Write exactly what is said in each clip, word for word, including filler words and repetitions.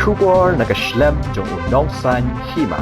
Khubor na ka shlem jong u nongsaiñ hima.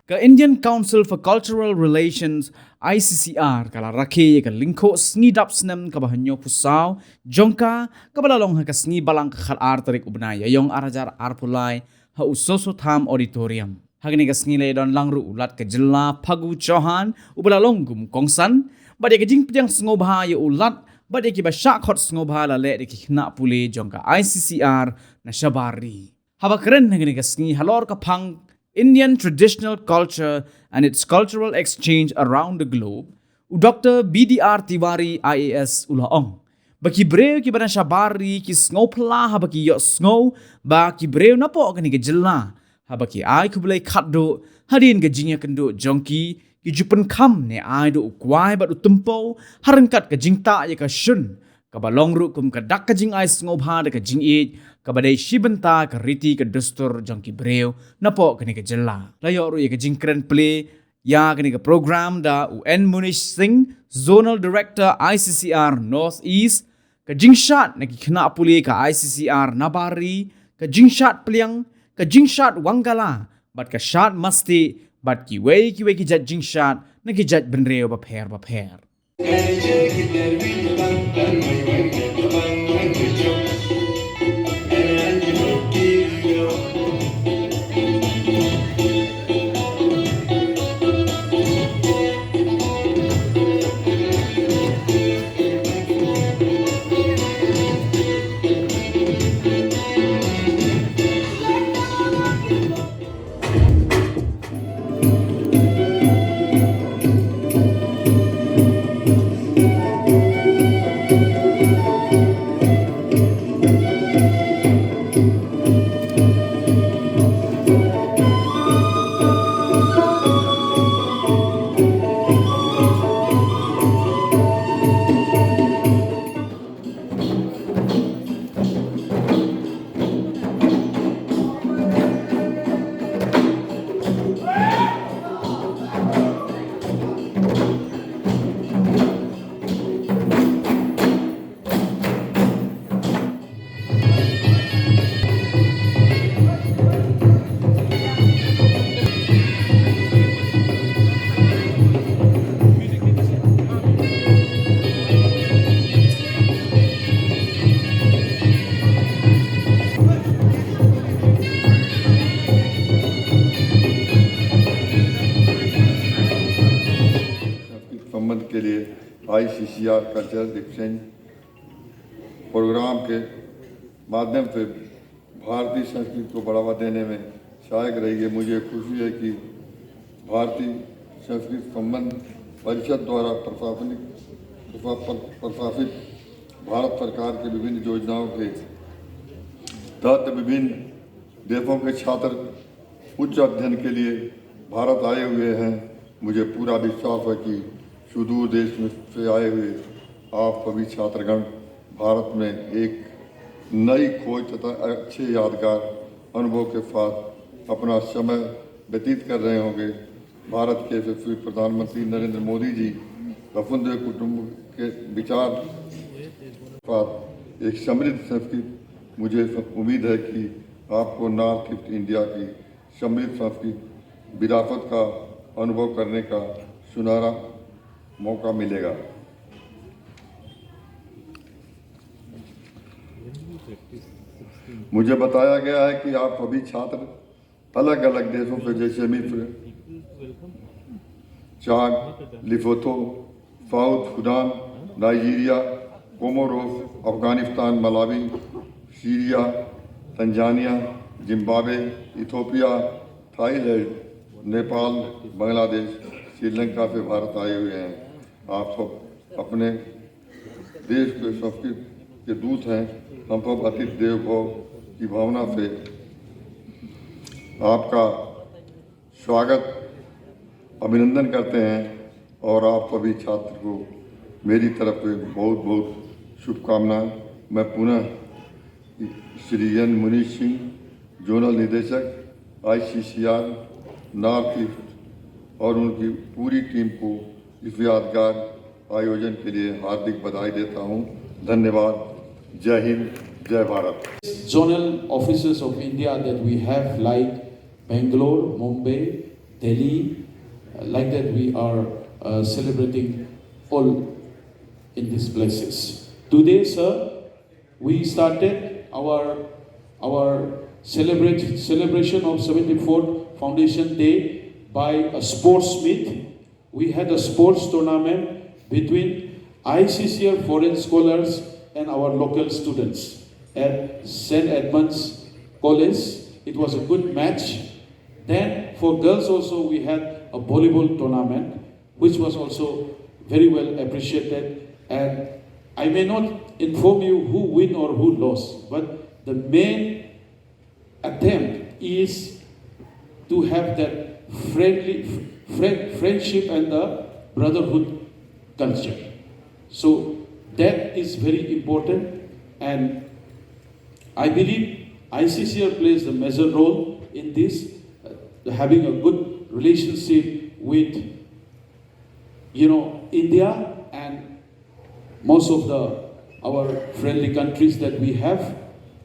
Ka Indian Council for Cultural Relations, I C C R, ka la rakhe ïa ka lyngkhuh sngi dap snem kaba hynñiewphew saw jong ka, kaba la long ha ka sngi Balang ka khatar tarik u bnai Ïaïong arhajar arphew lai ha u Soso Tham Auditorium. Ha kane ka sngi la ïadon lang ruh u Lat ka jylla Phagu Chauhan, uba la long kum u kongsan, bad ïa ka jingpdiang sngewbha ïa u Lat bad ïa kiba shah khot sngewbha la leh da ki khynnah pule jong ka I C C R na shabar ri. Haba kren ha kane ka sngi halor ka phang Indian Traditional Culture and its Cultural Exchange Around the Globe, u Doctor B D R Tiwari I A S u la ong ba ki briew kiba na shabar ri ki sngewphylla haba ki ïohsngew ba ki briew napoh kane ka jylla, haba ki ai khublei khatduh hadien ka jingïakynduh jong ki, ki ju pynkham ne ai da u kwai bad u tympew ha ryngkat ka jingtah ïa ka shun, kaba long ruh kum ka dak ka jingai sngewbha da ka jingïeit, kaba dei shi bynta ka riti ka dustur jong ki briew napoh kane ka jylla. La ïoh ruh ïa ka jingkren plie ïa kane ka program da u N Munish Singh, Zonal Director I C C R North East, ka jingshad na ki khynnah pule ka I C C R nabar ri, ka jingshad pliang, ka jingshad wangala, bad ka shad masti, bad kiwei kiwei ki jait jingshad na ki jait bynriew bapher bapher. संबंध के लिए ICCR cultural exchange programme के माध्यम से भारतीय संस्कृति को बढ़ावा देने में सहायक रही है। मुझे खुशी है कि भारतीय संस्कृत संबंध परिषद द्वारा प्रशासनिक, प्रशा-, प्र-, प्रशासित भारत सरकार की विभिन्न योजनाओं के तहत विभिन्न देशों के छात्र उच्च अध्ययन के लिए भारत आए हुए हैं। मुझे पूरा विश्वास है कि सुदूर देश में से आए हुए आप सभी छात्रगण भारत में एक नई खोज तथा अच्छे यादगार अनुभव के साथ अपना समय व्यतीत कर रहे होंगे। भारत के यशस्वी प्रधानमंत्री नरेंद्र मोदी जी वसुंधैव कुटुंब के विचार पर एक समृद्ध संस्कृति, मुझे उम्मीद है कि आपको नॉर्थ ईस्ट इंडिया की समृद्ध सांस्कृतिक विरासत का अनुभव करने का सुनहरा मौका मिलेगा। मुझे बताया गया है कि आप सभी छात्र अलग-अलग देशों से, जैसे मिस्र, Chad, Lesotho, South Sudan, Nigeria, Comoros, Afghanistan, Malawi, Syria, Tanzania, Zimbabwe, Ethiopia, Thailand, Nepal, Bangladesh, Sri Lanka से भारत आए हुए हैं। आप सब अपने देश के संस्कृति के दूत हैं। हम सब अतिथि देवो भव की भावना से आपका स्वागत, अभिनंदन करते हैं और आप सभी छात्र को मेरी तरफ से बहुत बहुत शुभकामनाएं। मैं पुनः श्री एन मुनीश सिंह, जोनल निदेशक, आईसीसीआर नॉर्थ ईस्ट, और उनकी पूरी टीम को इस यादगार आयोजन के लिए हार्दिक बधाई देता हूं। धन्यवाद। जय Hind, Jai Bharat. Zonal offices of India that we have, like Bangalore, Mumbai, Delhi, uh, like that, we are uh, celebrating all in these places. Today, sir, we started our our celebrate, celebration of seventy-fourth Foundation Day by a sports meet. We had a sports tournament between I C C R foreign scholars and our local students at Saint Edmund's College. It was a good match. Then for girls also, we had a volleyball tournament, which was also very well appreciated. And I may not inform you who win or who lost, but the main attempt is to have that friendly friend, friendship and the brotherhood culture. So that is very important, and I believe I C C R plays the major role in this, uh, having a good relationship with, you know, India and most of the our friendly countries that we have.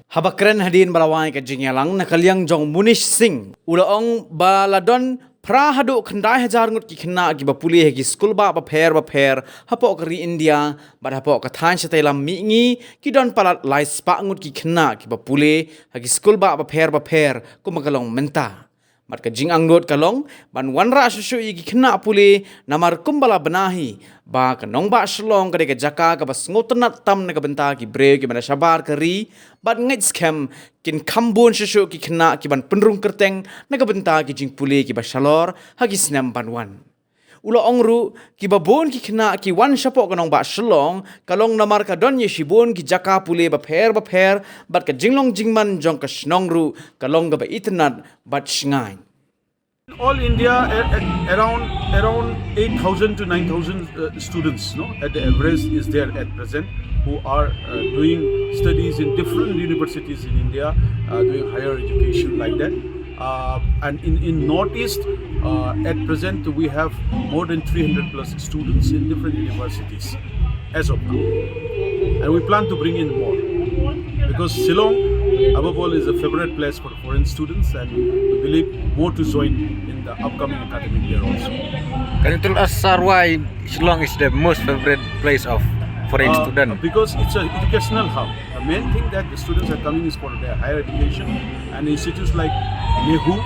Haba kren hadien ba la wai ka jingïalang na ka liang jong Munish Singh, u la ong ba la don phra haduh khyndai hajar ngut ki khynnah kiba pule ha ki skul bah bapher bapher hapoh ka ri India, bad hapoh ka thaiñ shatei lam mihngi ki don palat lai spah ngut ki khynnah kiba pule ha ki skul bah bapher bapher kumba ka long mynta. Bad ka jingangnud ka long ban wanrah shuh shuh ïa ki khynnah pule, namar kumba la bna hi ba ka nongbah Shillong ka dei ka jaka kaba sngewtynnad tam na ka bynta ki briew kiba na shabar ka ri, bad ngeit skhem kin kham bun shuh shuh ki khynnah ki ban pynrung kyrteng na ka bynta ki jingpule kiba shalor ha ki snem ban wan. U la ong ruh, kiba bun ki khynnah ki wan shapoh ka nongbah Shillong ka long namar ka don ïa shibun ki jaka pule bapher bapher, bad ka jinglong jingman jong ka shnong ruh ka long kaba itynnad bad shngaiñ. All India, a- a- around around eight thousand to nine thousand uh, students, no, at the average is there at present, who are uh, doing studies in different universities in India, uh, doing higher education like that. Uh, and in, in Northeast, uh, at present, we have more than three hundred plus students in different universities as of now. And we plan to bring in more because Shillong, above all, is a favorite place for foreign students, and we believe more to join in the upcoming academic year also. Can you tell us, sir, why Shillong is the most favorite place of foreign Uh, student? Because it's an educational hub. The main thing that the students are coming is for their higher education, and institutes like NEHU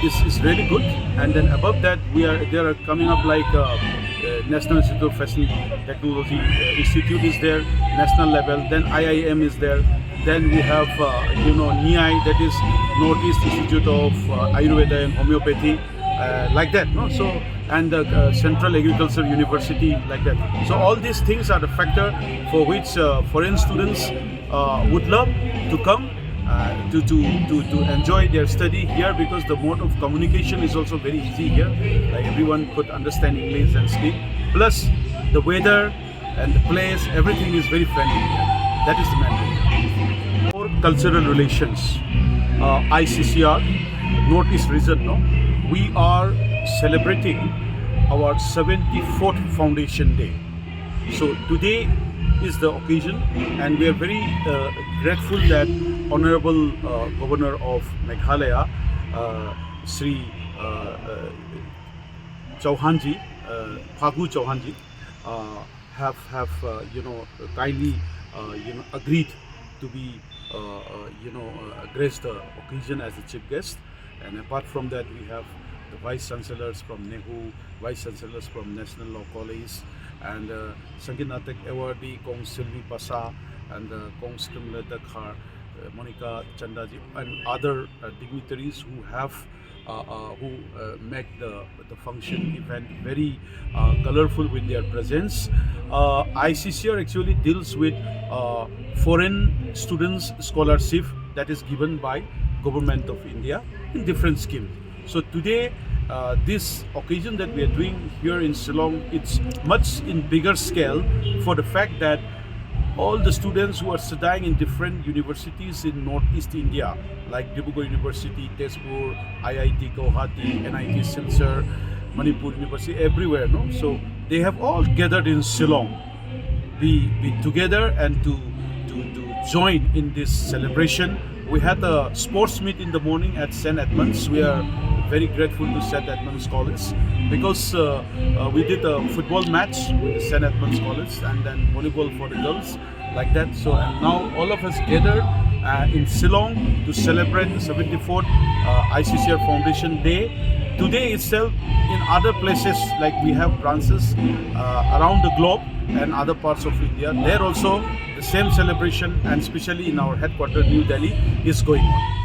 is, is really good. And then above that, we are there are coming up like uh, uh, National Institute of Fashion Technology uh, Institute is there, national level. Then I I M is there. Then we have uh, you know NIAI, that is Northeast Institute of uh, Ayurveda and Homeopathy, uh, like that. No, so and the uh, Central Agriculture University, like that. So all these things are the factor for which uh, foreign students uh, would love to come uh, to, to, to, to enjoy their study here, because the mode of communication is also very easy here. Like, everyone could understand English and speak. Plus, the weather and the place, everything is very friendly here. That is the main thing. For cultural relations, uh, I C C R, Northeast region, no, we are celebrating our seventy-fourth Foundation Day. So today is the occasion, and we are very uh, grateful that Honorable uh, Governor of Meghalaya, uh, Shri uh, uh, Chauhanji, uh, Phagu Chauhanji, uh, have have uh, you know kindly uh, you know agreed to be uh, uh, you know uh, grace the occasion as the chief guest. And apart from that, we have the vice chancellors from NEHU, vice chancellors from National Law College, and uh, Sangeet Natak awardee Kong Sylvie Pasa and uh, Kong Skrimlada Khar, uh, Monica Chandaji, and other uh, dignitaries who have uh, uh, who uh, make the, the function event very uh, colorful with their presence. Uh, I C C R actually deals with uh, foreign students scholarship that is given by Government of India in different schemes. So today, uh, this occasion that we are doing here in Shillong, it's much in bigger scale for the fact that all the students who are studying in different universities in Northeast India, like Dibrugarh University, Tezpur, I I T Guwahati, N I T Silchar, Manipur University, everywhere, no? So they have all gathered in Shillong, be be together and to to to join in this celebration. We had a sports meet in the morning at Saint Edmund's. We are very grateful to Saint Edmund's College because uh, uh, we did a football match with Saint Edmund's College and then volleyball for the girls, like that. So, and now all of us gathered uh, in Shillong to celebrate the seventy-fourth uh, I C C R Foundation Day. Today itself, in other places, like, we have branches uh, around the globe and other parts of India, there also the same celebration, and especially in our headquarter, New Delhi, is going on.